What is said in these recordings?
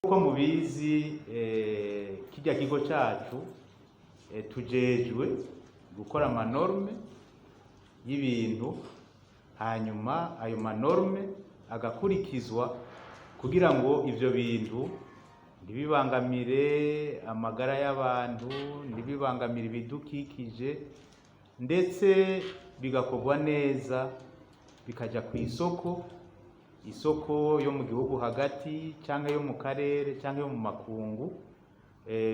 Uko mubizi, kirya kigo cacu tujejwe gukora ama normes y'ibintu, hanyuma ayo ma normes agakurikizwa kugira ngo ivyo bintu ntibibangamire amagara y'abantu, ntibibangamire ibidukikije, ndetse bigakorwa neza bikaja kw'isoko, isoko yo mu gihugu hagati canke yo mu karere canke yo mu makungu,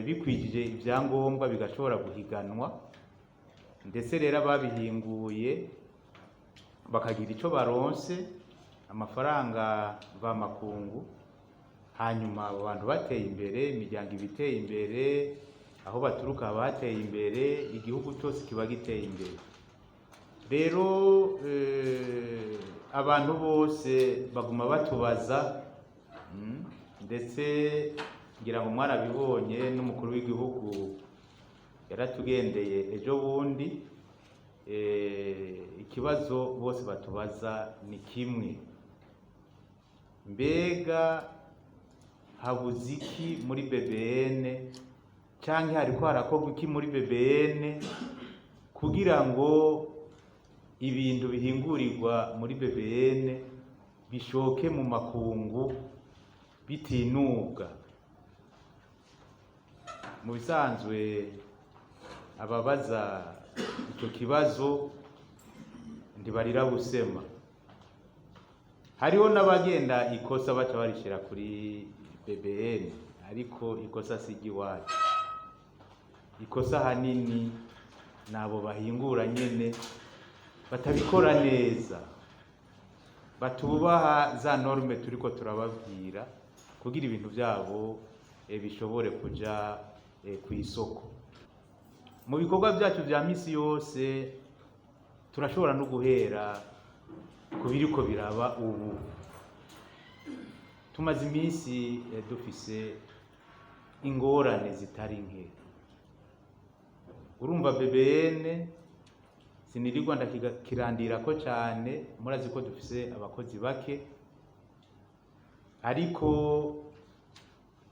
bikwijije ivyangombwa bigashobora guhiganwa. Ndetse rero ababihinguye bakagira ico baronse, amafaranga mvamakungu. Hanyuma abo bantu bateye imbere, imiryango iba iteye imbere, aho baturuka haba hateye imbere, igihugu cose kiba giteye imbere. Rero abantu bose baguma batubaza, ndetse ngira ngo mwarabibonye, n'umukuru w'igihugu yaratugendeye ejo bundi. Ikibazo bose batubaza ni kimwe: mbega habuze iki muri BBN, canke hariko harakorwa iki muri BBN kugira ngo ibintu bihingurirwa muri BBN bishoke mu makungu bitinubwa? Mu bisanzwe ababaza ico kibazo ntibarira busema. Hariho n'abagenda ikosa baca barishira kuri BBN, ariko ikosa si iry'iwacu. Ikosa ahanini nabo bahingura nyene batabikora neza, batubaha za normes turiko turababwira kugira ibintu vyabo bishobore kuja kw'isoko. Mu bikorwa vyacu vya misi yose turashobora no guhera ku biriko biraba ubu. Tumaze iminsi dufise ingorane zitari nke. Urumva, BBN sinirirwa ndakirandirako cane, murazi ko dufise abakozi bake, ariko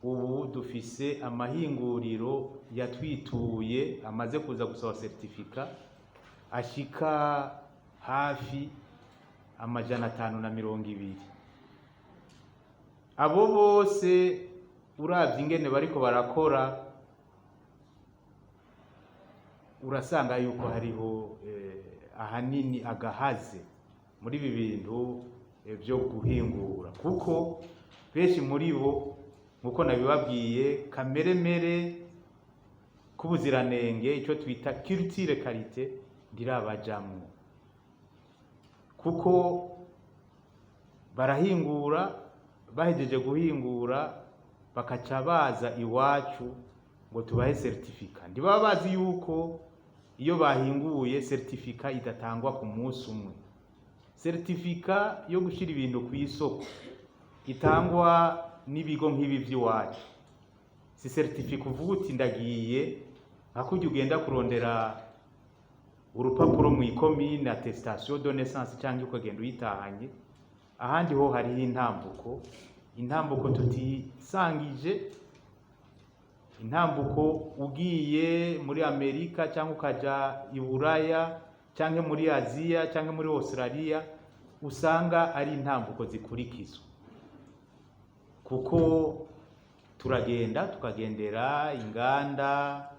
ubu dufise amahinguriro yatwituye amaze kuza gusaba certificat ashika hafi 520. Abo bose uravye ingene bariko barakora, urasanga yuko hariho ahanini agahaze muri ibi bintu vyo guhingura, kuko benshi muri bo, nkuko nabibabwiye, kameremere k'ubuziranenge, ico twita culture qualité, ntirabajamwo, kuko barahingura, bahejeje guhingura bakaca baza iwacu ngo tubahe certificat. Ntibaba bazi yuko iyo bahinguye certificat idatangwa ku munsi umwe. Certificat yo gushira ibintu kw'isoko itangwa n'ibigo nk'ibi vy'iwacu si certificat uvuga uti ndagiye, nka kurya ugenda kurondera urupapuro mw'ikomine, attestation de naissance, canke ukagenda uyitahanye ahandi. Ho hariho intambuko, intambuko tutisangije, intambuko ugiye muri Amerika cyangwa ukaja i Buraya cyangwa muri Aziya cyangwa muri Australia usanga ari intambuko zikurikizwa, kuko turagenda tukagendera inganda,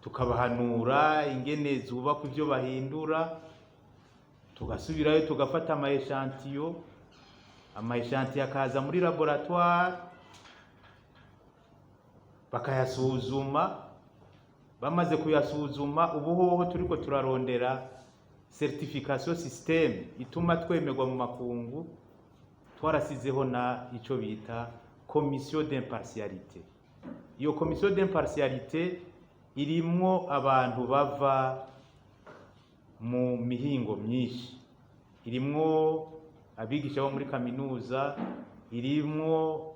tukabahanura ingene zubakwa, ibyo bahindura, tugasubirayo tugafata ama échantillons, ama échantillons akaza muri laboratoire bakayasuzuma. Bamaze kuyasuzuma, ubu hoho turiko turarondera certification système ituma twemerwa mu makungu. Twarasizeho na ico bita commission d'impartialité. Iyo commission d'impartialité irimwo abantu bava mu mihingo myinshi, irimwo abigisha bo muri kaminuza, irimwo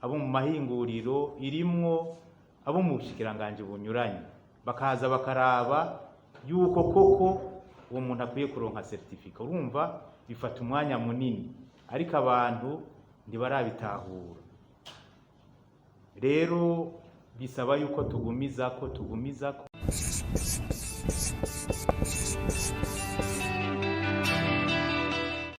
abo mu mahinguriro, irimwo abo mu bushikiranganji bunyuranye, bakaza bakaraba yuko koko uwo muntu akwiye kuronka certificat. Urumva bifata umwanya munini, ariko abantu ntibarabitahura. Rero bisaba yuko tugumizako.